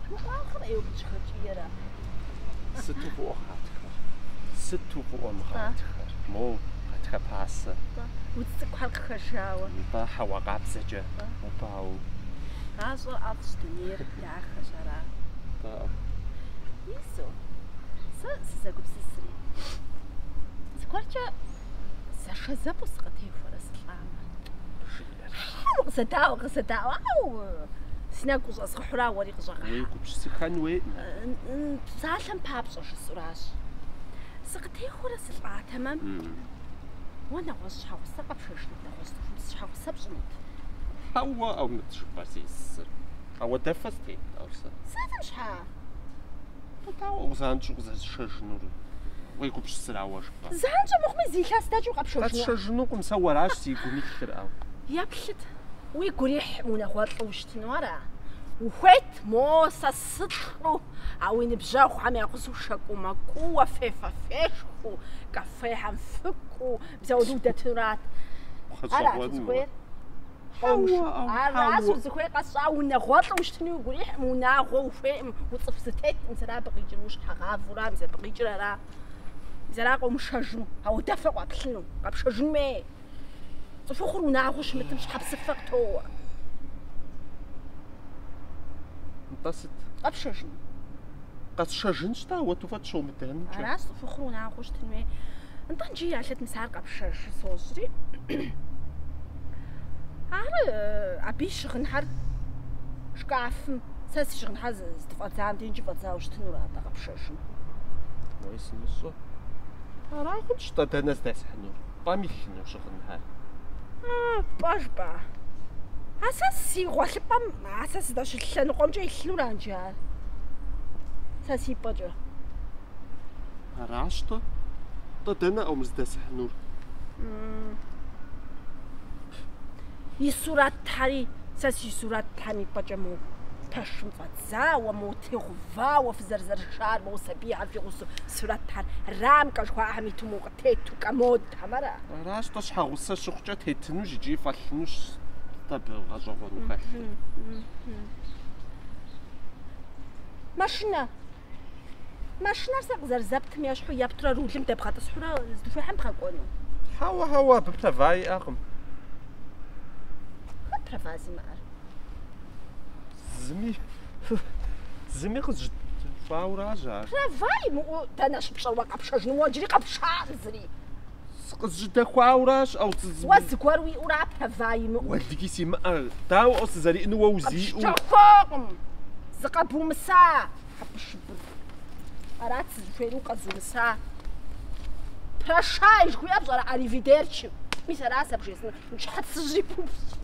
Мы къуаргъыр ӏейуэ къытщӏыхэкӏиерэ? Сыту фӏыӏуэ гъатхэр. Сыту фӏыӏуэ мы гъатхэр. Моу гъатхэ пасэ. Нтӏэ, удз цӏыкӏухэр къыхэжауэ. Нтӏэ, хьэуа къабзэкӏэ. Нтӏэ, ауэ. Гъащӏэр ӏэфӏщ, дунейр дахэщ, ара? Нтӏэ. Мису, сэ сызэгупсысри. Зыгуэркӏэ зэшэзэпӏэу сыкъытехуэрэ сылӏамэ. Жиӏэр. Хьэуэ, къызэдаӏуэ, къызэдаӏуэ, ауэ си нэгу къыщӏэзгъэхьура уэри къыщӏэгъэхьэ. Уегупсыхэн хуейкъым. Псалъэм папщӏэ жысӏуращ. Сыкъытехуэрэ сылӏатэмэ, уэ нэгъуэщӏ щхьэгъусэ къэпшэжынут, нэгъуэщӏ цӏыхубз щхьэгъусэ пщӏынут. Хьэуэ, ӏэу мыт жыпӏэр зесыр. Ауэдэфэ сытет, ӏэу сэ. Сытым щхьа? Дауэ занщӏэу къызэзышэжынур? Уегупсысыр ауэ жыпӏэр. Занщӏэу мыхъуми, зы илъэс дэкӏыу къэпшэжыну. Къэсшэжынукъым, сэ уэращ си гум илъыр, ӏэу. Еплъыт, уигу ирихькъым унагъуэлӏу ущытыну ара? Ухуейт мо сэ сылӏу, а уи ныбжьэгъухэм я гъусэу шэкӏумэкӏууэ фефэ-фешхыу, кафехэм фыкӏуэу, мис ауэдэу удэтынурат. Арат узыхуейр? Аращ узыхуейр къэсщӏа, унагъуэлӏу ущытыну уигу ирихькъым, унагъуэ ухуейкъым, уцӏыху зэтеткъым, мис ара абы къикӏыр, ущхьэгъавэура, мис абы къикӏыр ара. Мис ара къыумышэжу, ауэдэфэ къуаплъыну, къэпшэжын хуей. Цӏыхухъур унагъуэу щымытым щхьэпсыфэ къытоуэ. Нтӏэ сыт? Къэпшэжын. Къэсшэжынщ-тӏэ, ауэдэу фӏэкӏ щомыдэнукӏэ. Аращ цӏыхухъур унагъуэу щытын хуей. Нтӏэ иджы ялъыт мис ар къэпшэж сощӏри. Ар абы и щыгъынхэр шкафым, сэ си щыгъынхэр здыфӏэдзам дежи фӏэдзауэ щытынура атӏэ къэпшэжым? Уей, сымыщӏэ. Ара хъунщ-тӏэ, дэнэ здэсхьынур? Пӏэм илъыну щыгъынхэр? Пӏэ жыпӏа? А сэ си гъуэлъыпӏэм, а сэ сыздэщылъ лъэныкъуэмкӏэ илъынура иджы ар? Сэ си пӏэкӏэ. Аращ-тӏэ. Тӏэ дэнэ ӏэу мыр здэсхьынур? И сурэтхэри, сэ си сурэтхэм и пӏэкӏэ мо пэшым фӏэдзауэ, мо тегъувауэ фызэрызэрышар, мо сабийхэр фи гъусэу сурэтхэр рамкэ жыхуаӏэхэм иту мо къытету комодхэм, ара? Аращ-тӏэ, щхьэгъусэ щыхъукӏэ тетынущ икӏи фӏэлъынущ абы гъэщӏэгъуэну хэлъыр. Машинэ. Машинэр сэ къызэрызэптым ещхьу ептурэ рулым дэбгъэтӏысхьурэ здыхуейхэм бгъэкӏуэну? Хьэуэ, хьэуэ, абы права иӏэкъым. Хэт права зимыӏэр? Зыми, зыми къызжьыдэхуауращ ар. Права имыӏэу дэнэ щыпщӏэр уэ къэпшэжыну, уэ иджыри къэпшакъым зыри. Къызжьыдэхуауращ, ӏэу Уэ зыгуэр уиӏэура права имыӏэу? Уэлэхьи симыӏэ. Дауэ ӏэу сызэриӏэну уэ узиӏэу? Къыпщыхуакъым. Зыкъэбумыса, хьэбышыбыр. Арат сызыхуейр укъэзумыса. Прощай жыхуиӏэр пщӏэрэ, аривидерчи. Мис ара сэ бжесӏэнур. Щхьэцыжьри пупщӏ.